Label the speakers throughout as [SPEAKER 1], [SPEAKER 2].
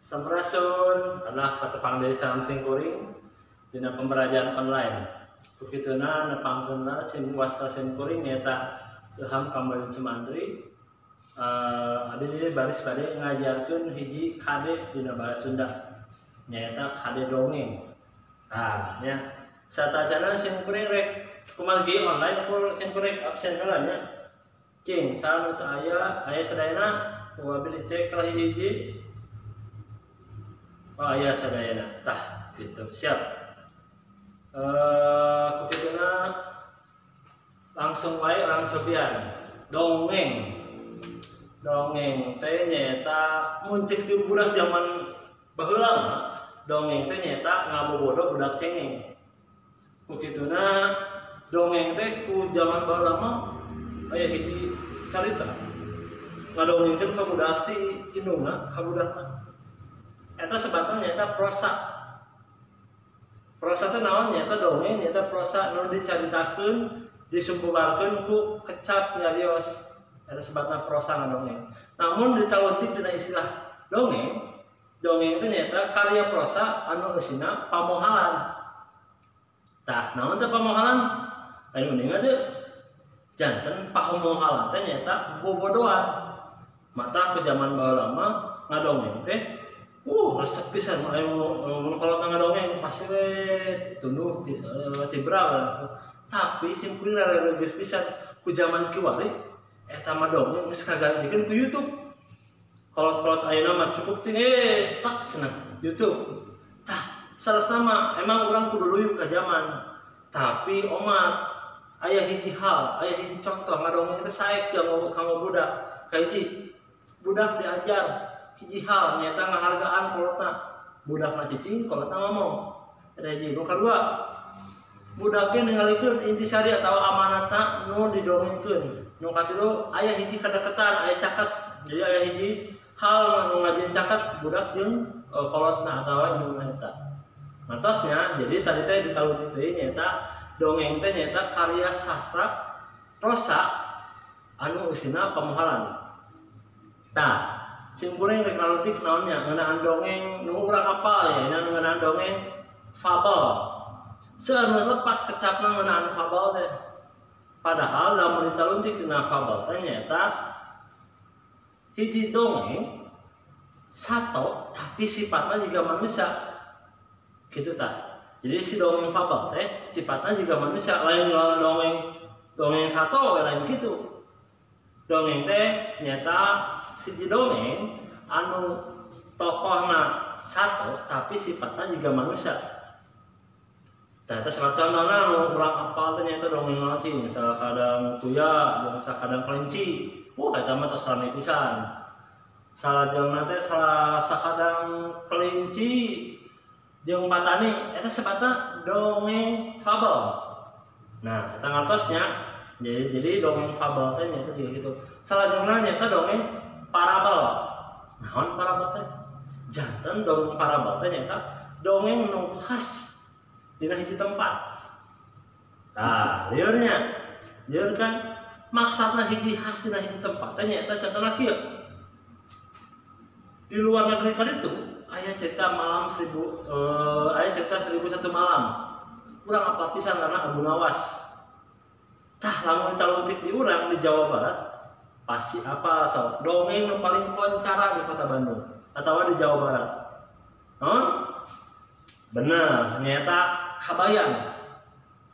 [SPEAKER 1] Sampurasun, adalah patepang deui salam simkuring dina pembelajaran online. Kukituna nepangkeun sim wasta simkuring nyaeta Ilham Kambalin Sumantri. Abdi di baris bade ngajarkeun hiji kade dina bahasa Sunda, nyaeta kade dongeng. Nah, nya satacana simkuring rek kumargi online ku simkuring absen heula nya. Cing, saha nu teu aya, aya sadayana ku abdi dicek lah hiji. Oh, aya sadayana. Tah, gitu. Siap. Kukituna langsung wae urang cobian. Dongeng. Dongeng teh nyaeta mun ceuk ti budak zaman baheula mah, dongeng teh nyaeta ngabobodo budak cengeng. Kukituna dongeng teh ku zaman baheula mah aya hiji carita ngadongengkeun ka budak ti indungna ka budakna. Eta sebatna nyaeta prosa. Prosa teh naon? Nyaeta dongeng, nyaeta prosa nu dicaritakeun, disumbubarkeun ku kecap nyarios. Eta sebatna prosa ngadongeng. Namun ditaleutik dina istilah dongeng, dongeng teh nyaeta karya prosa anu eusina pamohalan. Tah, naon teh pamohalan? Anu uninga teh janten pamohalan teh nyaeta bobodoan. Mata ku zaman baheula mah ngadongeng teh resep pisan aya mun kalau ngadongeng pasti we tunduh tibra langsung. Tapi simkuring rada leugeus pisan ku zaman kiwari eta mah dongeng geus kagantikeun ku YouTube. Kolot-kolot ayeuna mah cukup ting tak cenah YouTube. Tah, saleresna mah emang urang kudu luyuh ka zaman. Tapi omat aya hiji hal, aya hiji contoh ngadongeng teh sae kanggo budak. Kahiji, budak diajar hiji hal nyaeta ngahargaan kolotna. Budakna cicing, kolotna ngomong. Eta hiji. Nu kadua, budak ge ningalikeun intisari atawa amanatna nu didongengkeun. Nu katilu, aya hiji kadeketan, aya caket. Jadi aya hiji hal nu ngajieun caket budak jeung kolotna atawa indungna eta. Martosnya, jadi tadi teh ditalutik deui nyaeta dongeng teh nyaeta karya sastra prosa anu eusina pamohalan. Tah, simkuring rek nalutik naonnya ngeunaan dongeng nu urang apal ya, ngeunaan dongeng fabel. Seueur nu lepat kecapna ngeunaan fabel teh. Padahal lamun ditaluntik dina fabel teh nyaeta hiji dongeng sato tapi sifatna juga manusia. Gitu tah. Jadi si dongeng fabel teh sifatna juga manusia, lain dongeng sato lain gitu. Dongeng teh nyaeta siji dongeng anu tokohna sato tapi sifatna juga manusia. Tah eta salah contohna anu urang apal teh nyaeta dongeng naon cing, sakadang kuya jeung sakadang kelinci. Wah, eta mah tos rame pisan. Salajengna teh salah sakadang kelinci jeung patani, eta sebatna dongeng fabel. Nah, eta ngartosnya. Jadi dongeng fabel teh nyaeta juga gitu. Salajengna nyaeta dongeng parabel. Naon parabel teh? Janten dongeng parabel teh nyaeta dongeng nu khas dina hiji tempat. Tah, liurnya. Liur kan maksudna hiji khas dina hiji tempat teh nyaeta contohna kieu. Di luar negeri kaditu aya cerita malam seribu, aya cerita 1001 malam. Urang apa pisan karena Abu Nawas. Tah, lamun ditaluntik di urang di Jawa Barat pasti apa sok dongeng nu paling koncara di kota Bandung atau di Jawa Barat. Naon? Bener, nyaeta Kabayan.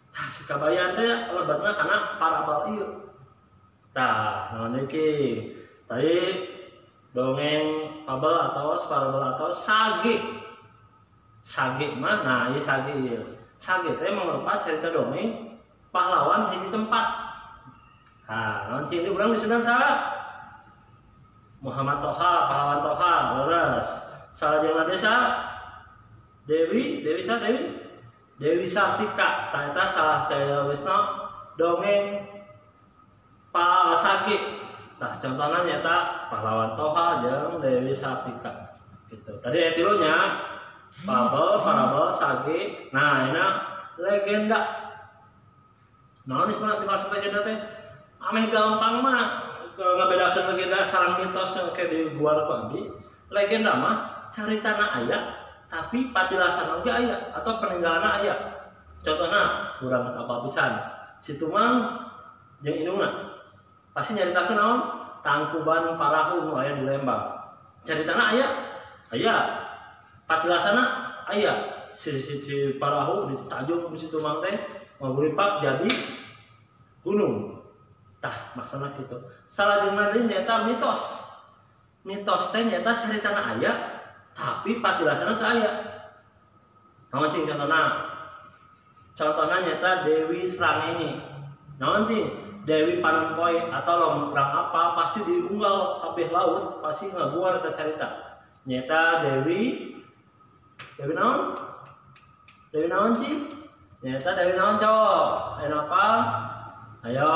[SPEAKER 1] Tah, si Kabayan teh lebatna kana parabel ieu. Tah, naon deui cing? Tadi dongeng fabel atau parabel atau sage. Sage mah, nah ieu sage ieu. Sage teh mangrupa cerita dongeng pahlawan hiji tempat. Nah, naon cing urang di Sunda saha? Muhammad Toha, pahlawan Toha, leres. Salajengna desa Dewi, Dewi saha Dewi? Dewi Sartika. Tah eta salah saya wisna dongeng sage. Tah contohna nyaeta pahlawan Toha jeung Dewi Sartika. Gitu. Tadi aya tilunya fabel, parabel, sage. Nah, ini legenda. Naon geus dimaksud legenda teh? Ameh gampang mah ngabedakeun legenda sareng mitos yang kayak di guar ku abdi. Legenda mah caritana aya tapi patilasan oge aya atau peninggalanna aya. Contohna urang geus apal pisan. Si Tumang jeung indungna pasti nyaritakeun naon? Tangkuban Parahu nu aya di Lembang. Caritana aya? Aya. Patilasana aya. Si parahu ditajung ku si Tumang teh ngaguripak jadi gunung. Tah maksana kitu. Salajengna deui nyaeta mitos. Mitos teh nyaeta caritana aya tapi patilasana teu aya. Naon cing contohna? Contohna nyaeta Dewi Srangenge. Naon cing? Dewi Panempoy atau lamun urang apa pasti diunggal kabeh laut pasti ngaguar eta carita. Nyaeta Dewi naon? Dewi naon cing? Nyaeta Dewi naon cok? Ayo apal? Ayo.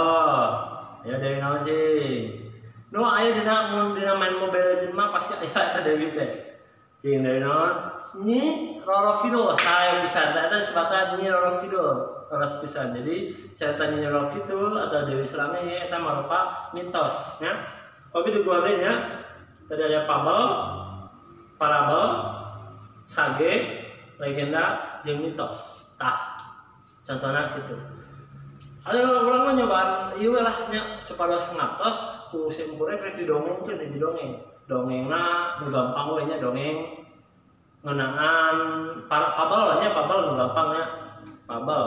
[SPEAKER 1] Ayo Dewi naon cing? Nu aya dina mun dina main Mobile Legends mah pasti aya eta Dewi teh. Cing Dewi naon? Nyi Roro Kidul saya pisan. Eta disebutna Nyi Roro Kidul. Leres pisan. Jadi carita Nyi Roro Kidul atau Dewi Srangenge eta marupa mitos nya. Tapi di gua nya tadi aya fabel, parabel, sage, legenda, jeung mitos. Tah. Contohna kitu. Ayo urang mah nyobaan ieu we lah nya supados ngartos ku simkuring rek didongengkeun hiji dongeng. Dongengna nu gampang we nya dongeng ngeunaan fabel nya, fabel nu gampang nya. Fabel.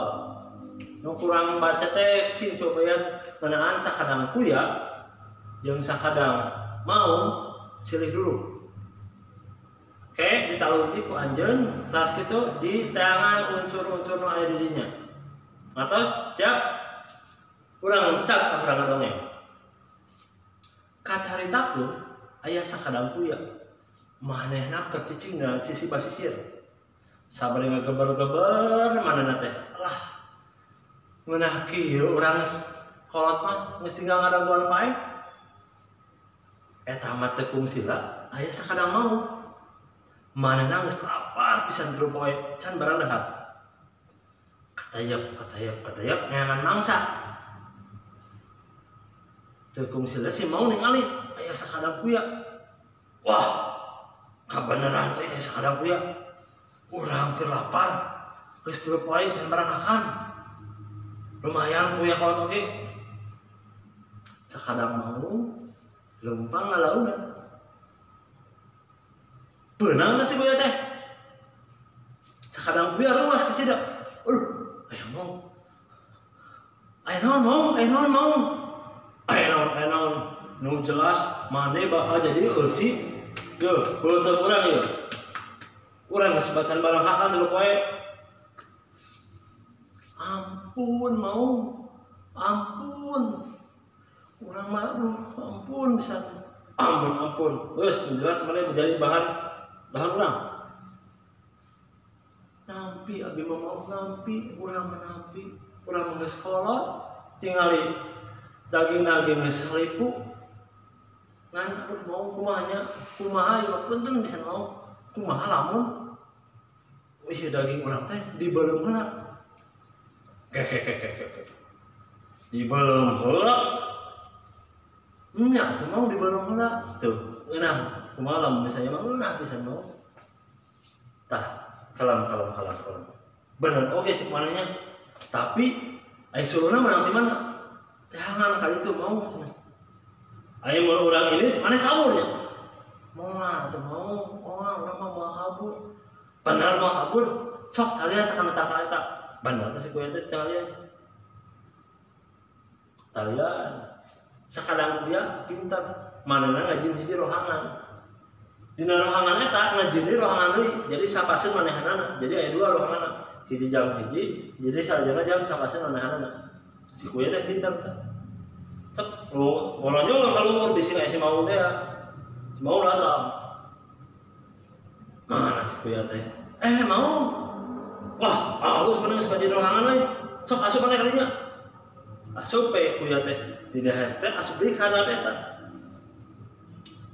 [SPEAKER 1] Nu kurang baca teh cing cobayan ngeunaan sakadang kuya jeung sakadang mau silih dulu. Oke, ditalungti ku anjeun tas kitu di teangan unsur-unsur nu aya di dinya. Atos siap. Urang cak urang dongeng. Kacaritakeun aya sakadang kuya. Manehna keur cicing na sisi basisir. Sabari ngageber-geber manehna teh. Lah. Ngeunah kieu urang geus kolot mah geus tinggal ngadaguan pae. Eta mah teu kungsila aya sakadang mau. Manehna geus lapar pisan tilu poe can barang dahar. Katayap katayap katayap neangan mangsa. Teu kungsila si mau ningali aya sakadang kuya. Wah, kabeneran euy sakadang kuya. Urang keur lapar geus tilu poe can barang hakan. Lumayan kuya kolot oge. Sakadang mau leumpang ngalauna. Beunang teh si kuya teh. Sakadang kuya ruas kecida. Aduh, aya mau. Aya naon mau, aya naon mau. Aya naon, aya naon. Nu jelas mane bakal jadi eusi. Yeuh, beuteung urang ieu. Urang geus bacan barang hakan tilu poe. Ampun mau. Ampun. Urang mah aduh, ampun pisan. Ampun, ampun. Geus jelas mane menjadi bahan urang. Nampi abi mah mau nampi, urang menampi, urang geus kolot tingali daging-daging geus salipu. Ngan aduh mau kumaha nya, kumaha ieu mah punten bisa mau. Kumaha lamun ieu daging urang teh dibeuleum heula. Kek. Dibeuleum heula. Nya tuh mau dibeuleum heula. Tuh, ngeunah kumaha lamun misalnya mah ngeunah pisan mau. Tah, kalam. Bener oke cek manehnya. Tapi ai suluna menang di mana? Jangan kali itu mau cenah. Ai mun urang ini maneh kaburnya. Moal teu mau, moal urang mah moal kabur. Bener moal kabur. Sok talian teh kana tangkal eta. Bener teh si kuya teh talian. Talian. Sakadang kuya pintar. Manehna ngajin hiji rohangan. Dina rohangan eta ngajin deui rohangan deui. Jadi sapaseun manehanana. Jadi aya dua rohanganna. Hiji jam hiji, jadi salajengna jam sapaseun manehanana. Si kuya teh pintar teh. Cep, bolonyong ka luhur bisi aya si mau teh. Si mau datang. Mana si kuya teh? Mau. Wah, halus maneh geus ngajin rohangan euy. Sok asup maneh kalinya. Asup we kuya teh. Dina teh asup deui kana eta.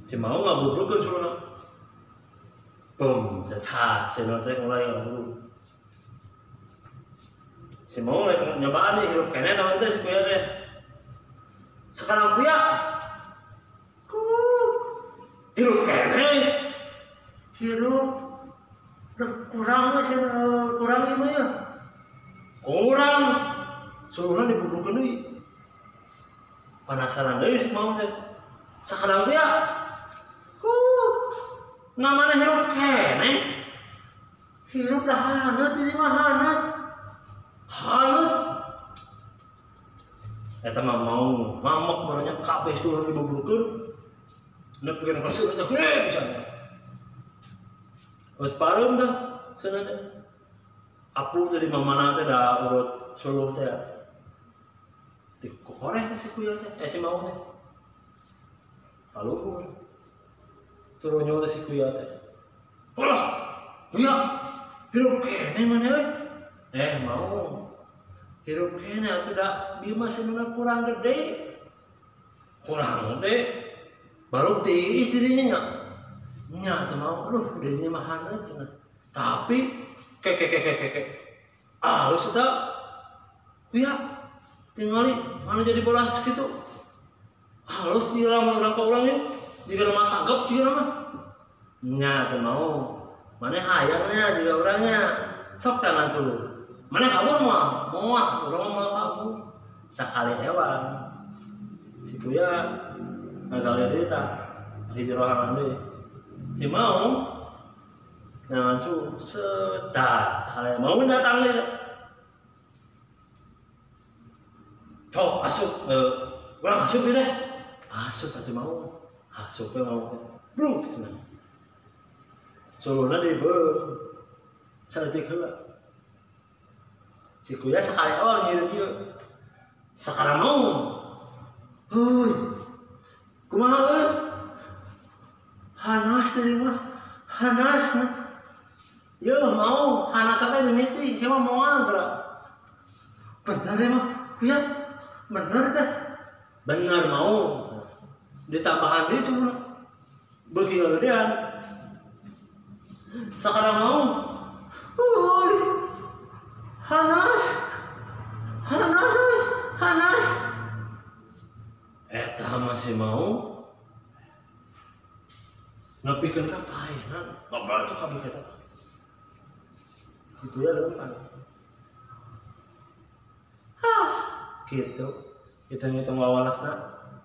[SPEAKER 1] Si mau ngabubrukeun suluna. Bom, cacah, si mau teh mulai ngabubruk. Si mau mulai nyobaan nih hirup keneh teman teh si kuya teh. Sekarang kuya hirup keneh. Hirup kurang mah kurang ieu mah ya. Kurang. Suluhna dibubrukeun deui. Penasaran deui si Maung teh. Sakarang dia ku namana hirup keneh. Hirup dah haneut ini mah haneut. Haneut. Eta mah mau mamok baranya kabeh suluhna dibubrukeun. Nepikeun ka suluh teh gede pisan. Geus pareum dah cenah teh. Apu teh di mamana teh da urut suluh teh. Dikokoreh teh si kuya teh, si Maung teh. Kaluhur. Turunnya teh si kuya teh. Alah, kuya, hirup keneh maneh euy. Maung. Hirup keneh atuh da bieu mah sebenarnya kurang gede. Kurang gede. Baru tiis dirinya nya. Nya teh Maung, aduh dirinya mah haneut cenah. Tapi ke ke ke ke ke. Alus eta. Kuya, tingali mana jadi bolas gitu. Halus di dalam orang ke orang ya. Jika mah tanggap jika mah. Nya teh mau. Mana hayangnya jika orangnya. Sok tangan suluh. Mana kabur mah? Moal, urang mah kabur. Sakali ewang. Si kuya ngagalir deui tah. Hiji rohangan deui. Si Maung ngangan su setah sakali Maung datang deui. Toh asup, urang asup ieu teh. Asup atuh Maung. Asup we Maung teh. Bluk cenah. Suluhna dibeureum. Saeutik heula. Si kuya sakali awal ngirim ieu. Sakarang Maung. Heuy. Kumaha euy? Hanas teh mah. Hanas nah. Yeuh Maung, hanas teh mimiti, kieu mah moal geura. Bener ya mah, kuya. Bener teh. Bener Maung. Ditambahan deui semua. Beuki gedean. Sakarang Maung. Heuy. Hanas. Hanas euy, hanas. Eta masih mau nepikeun ka paehna, ngobrol tuh kabeh eta. Si kuya leumpang. Hah, gitu. Hitung-hitung wawalasna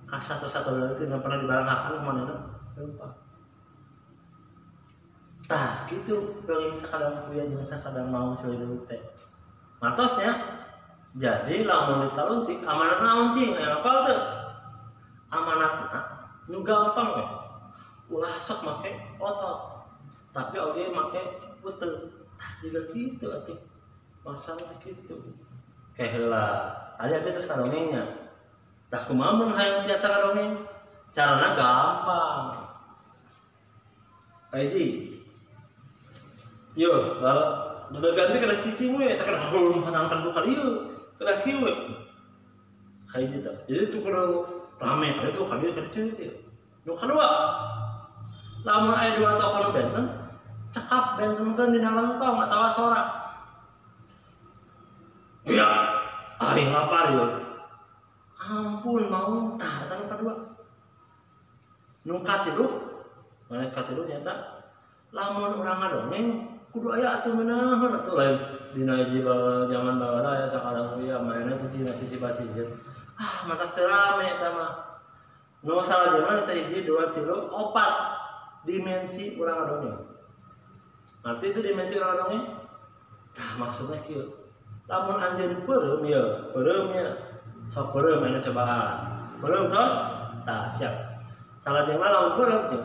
[SPEAKER 1] ka satu-satu deui teu pernah dibarenghakan ku manehna leumpang. Tah, gitu dongeng sakadang kuya jeung sakadang Maung silih teh. Martosnya jadi lamun ditaluntik amanat naon cing aya apal teu? Amanatna nu gampang we. Ulah sok make otot. Tapi oge make uteu. Tah juga kitu atuh. Maksana teh kitu. Kayak heula. Tadi abi terus kadongengnya. Tah kumaha mun hayang tiasa ngadongeng? Carana gampang. Kahiji. Yo, udah ganti kana cicing we, teh kana pasangkan tu kali ieu. Kana kieu we. Kahiji tah. Jadi tu kudu rame kali tu kali kali ceuy. Nu kadua, lamun aya dua tokoh benten, cekap bentenkeun dina lengkong atawa sora. Ya, aing lapar yeuh. Ampun Maung, tah eta nu kadua. Nu katilu, mana katilu nyata lamun urang ngadongeng kudu aya atuh ngeunaheun atuh lain dina hiji zaman baheula aya sakarang ieu manehna cicing sisi basisir. Ah, matak teu rame eta mah. Nu salajengna teh hiji, dua, tilu, opat dimensi urang ngadongeng. Arti itu dimensi urang ngadongeng? Tah maksudna kieu. Lamun anjeun peureum ieu, peureum nya. Sok peureum anu cobaan. Peureum tos? Tah siap. Salajengna lamun peureum ceu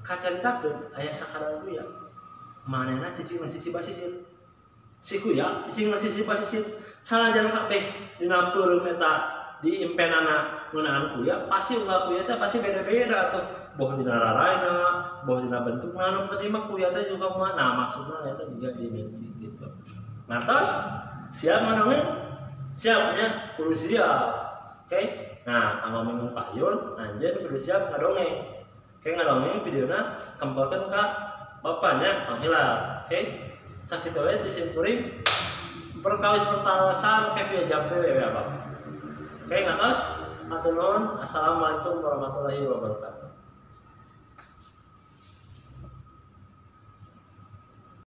[SPEAKER 1] kacaritakeun aya sakarang kuya. Manehna cicing sisi basisir. Si kuya cicing sisi basisir. Salajengna kabeh dina peureum eta diimpenana ngeunaan kuya pasti unggal kuya teh pasti beda-beda atuh. Boh dina raraina, boh dina bentukna, nu penting mah kuya teh juga mah. Nah maksudna eta juga dimensi gitu. Ngartos? Siap ngadongeng? Siapnya kudu siap. Oke? Nah, kanggo minggu payun anjeun kudu siap ngadongeng. Oke, ngadongeng videona kempelkeun ka bapaknya panghilap. Oke? Sakitu we disimpuring perkawis pertalasan ke via japri we bapak. Oke, ngatos? Hatur nuhun. Assalamualaikum warahmatullahi wabarakatuh.